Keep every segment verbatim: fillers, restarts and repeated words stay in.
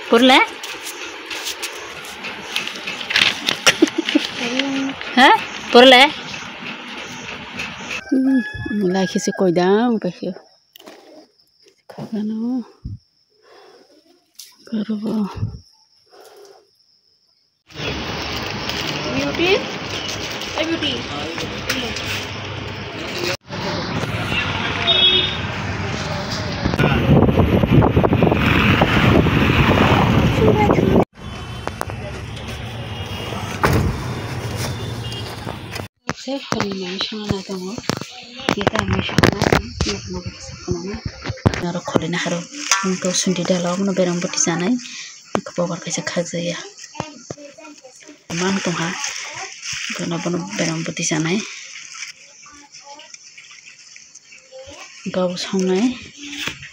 Purle? Ha? Purle? Hmm, lai khisi koidang paikhe. Khagano. Karobo. Beauty? Hey, Beauty. Se hwnwi mui songna tongo. Neta mui songna, nokno kisa khwnana. Aro kholi na haro. Nokto sundi dalo, abono berang bwtwi chanai. Bobar kaisa khakjaya. Man tongha. Bono, bono berang bwtwi chanai. Gabo songnai.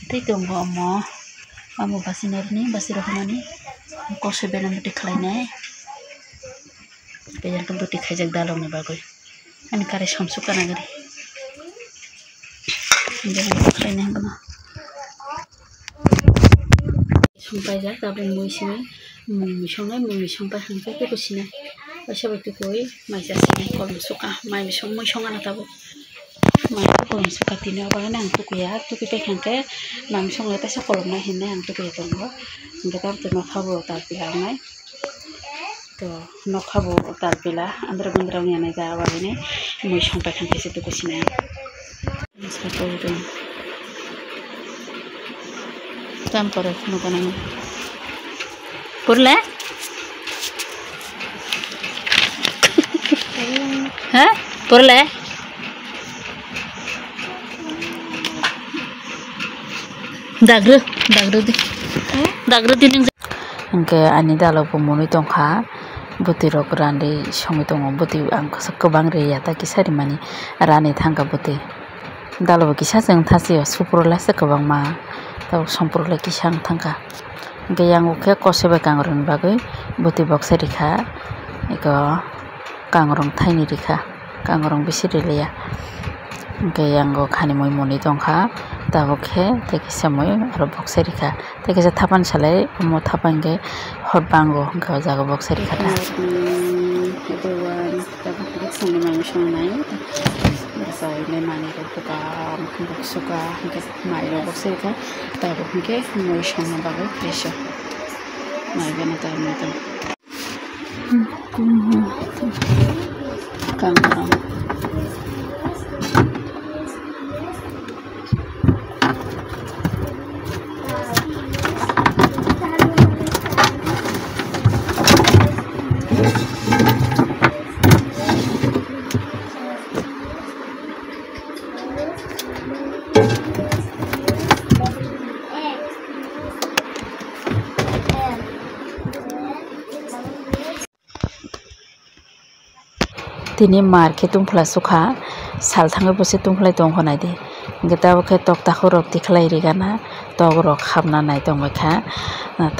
Tei tongo omo. Omo basi narwkni, basi rwkmani. Kosoi berang bwtwi khlainai. Tei yang bwtwi khaijak dalokni bagwi. Ani kare somsuk kana gari. Song paijak, tabuk mui simi, mui songnai, mui song pai hangke tuku sinai. Kaisa bai tukui, mai cha sinai, kolom suka, mai song, mui song ana tabuk. Mai kolom suka tini obo haino ang tukuya, tukui pai hangke, mai song lai kaisa kolom nai hinui ang tukuya tongo. Hingke tabuk tei nokha bo tal pila wngnai. To nokha bo tal pila andro bondro wngya nai ja abo hinui mui song pai hangke se tuku sinai. Tam pore phunuk anani. Purle? Ha? Purle? Dagru, dagru di. Dagru di nung. Hingke ani dalok bo monwi tongkha, bwtwi rok rani songwi tongo, bwtwi ang kwbang ri ya ta kisa rimani rani thangkha bwtwi. Dalo bo kisa chwng thasi o, supro lai se kwbangma, tabuk sompro lai kisa wng thangkha. Hingke yang o khe kosoi bai kangrokni bagwi bwtwi boksa rikha, eko kangrong thaini rikha, kangrong bisi riliya. Hingke yang o khani mui muni tongkha, tabuk khe tei kisa mui aro boksa rikha. Tei kaisa thapani salai, omo thapa hingke hor bango, hingke o jaga boksa rikha ta. Tabuk hingke chwngno mangwi songnai. Bwsai le manwi rok bwkha, bwkha suka, hingke mai rok boksa rikha. Tabuk hingke mui songna bagwi kaisa. Mai gana ta mui tong. Kangrong. Tini mar khe tungphla sukha, sal thangwi bo se tungphlai tong kho nai di. Hingke tabuk khe tok takhuk rok tikhlai rigana, tok rok hapna nai tong bai kha.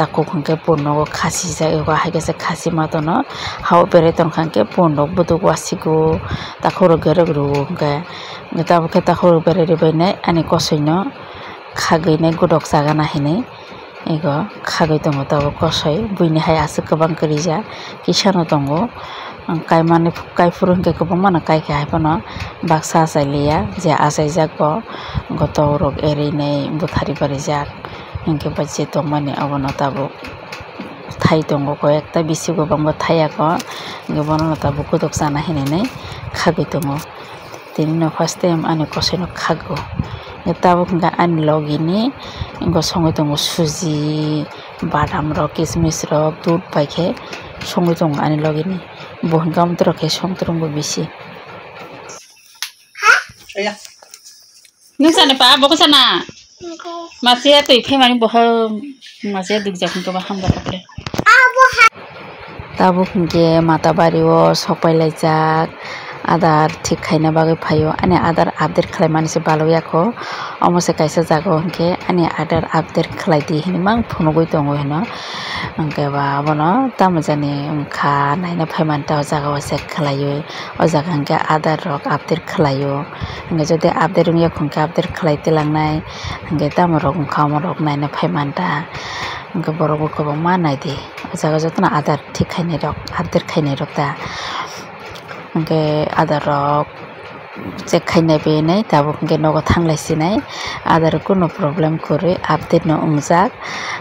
Takhuk hingke pun nogo khasi jak, eko hai khe se khasi ma tono, ha o berai tong kha hingke pun rok bwduk wasigo, takhuk rok gerek rwo hingke. Hingke tabuk khe takhuk rok berai ribai nai ani kosoi no khagwi nai godok chagana hinui. Ego khagwi tongo tabuk kosoi, buini hai aswk kwbang kwrwi jak, kisa no tongo. Ang kaimani, kaiphuru hwnkhe kwbangma no kaikha, hai phano baksa achai liya, je achaijak bo, goto rok eri nai bwthari barijak, hinkhe bai je tongmani abono tabuk thai tongo, koi ekta bisingo bangbo thai ya kho, hinkhe bono tabuk godok chana hinwi nai khagwi tongo. Tini no first time ani kosoi no khago. Tabuk hwnkhe ani logi ni bo songwi tongo suji, badam rok, kismis rok, dudh bai khe songwi tongo ani logi ni. Bo hwnkhe amtwrok khe songtwrwng bo bisi. Nung sana pa, bo sana. Masiya twi phaimani boha, masiya dukjak hwnkhe ba hamjak le. Tabuk hwnkhe Matabari o sokpai laijak, Aadhaar thik khaina bagwi phaio, ani Aadhaar update khlaimani se balwi yakho. Omo se kaisa jaga o hinkhe ani Aadhaar update khlai di hinwi mang phunugwi tongo hino. Hinkhe ba abono tamo jani wngkha naina phaimanta o jaga o check khlaiwi. O jaga hinkhe Aadhaar rok update khlaio. Hinkhe jodi update wngya hinkhe update khlai tilangnai. Hinkhe tamo rok wngkha omo rok naina phaimanta. Hinkhe borok bo kwbangma naidi. O jaga jotono Aadhaar thik khainai rok, update khainai rok ta. Hinkhe Aadhaar rok check khainai bai nai tabuk hinkhe nogo thanglai sinai. Aadhaar kunu problem kwrwi update no wngjak.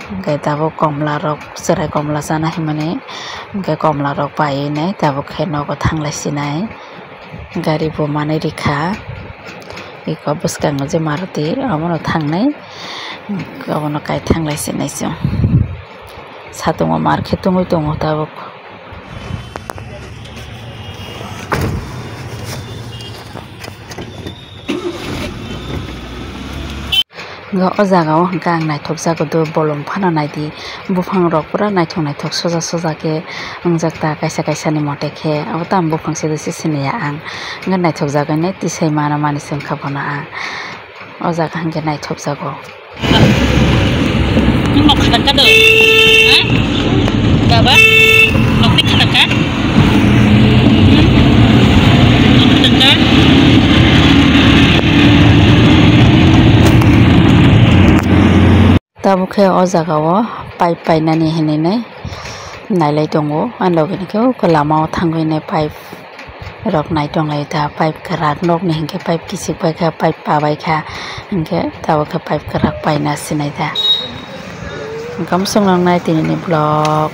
Hinkhe tabuk komla rok, chwrai komla chana hinmani hinkhe komla rok paiwi nai tabuk khe nogo thanglai sinai. Gari bo manwi rikha. Eko bwskango je Maruti abono thangnai. Abono kai thanglai sinai chwng. Satungo mar khe tungwi tongo tabuk. Nga o jaga o hwnkhe ang naithok jago do bolong phano naidi, buphang rok pura naithok naithok soja soja khe wngjak ta, kaisa kaisa ni mote khe abo tamo buphang se do se siniya ang, hwnkhe naithok jagwi nai tisai mana mani se wngkha bono ang. O jaga hwnkhe naithok jago. Nwng nok khatar ka do? Ha? Baba? Nok ni khatar ka? Hmm? Nok khatar ka? Tabuk khe o jaga o pipe painani hinwi nai nailai tongo, ani loge ni khe o lama o thangwi nai pipe rok nai tonglai ta, pipe kwrak nokni hinkhe pipe kichik bai kha, pipe pa bai kha, hinkhe tabuk khe pipe kwrak paina sinai ta. Hinkhe omo chwng nang nai tini ni vlog.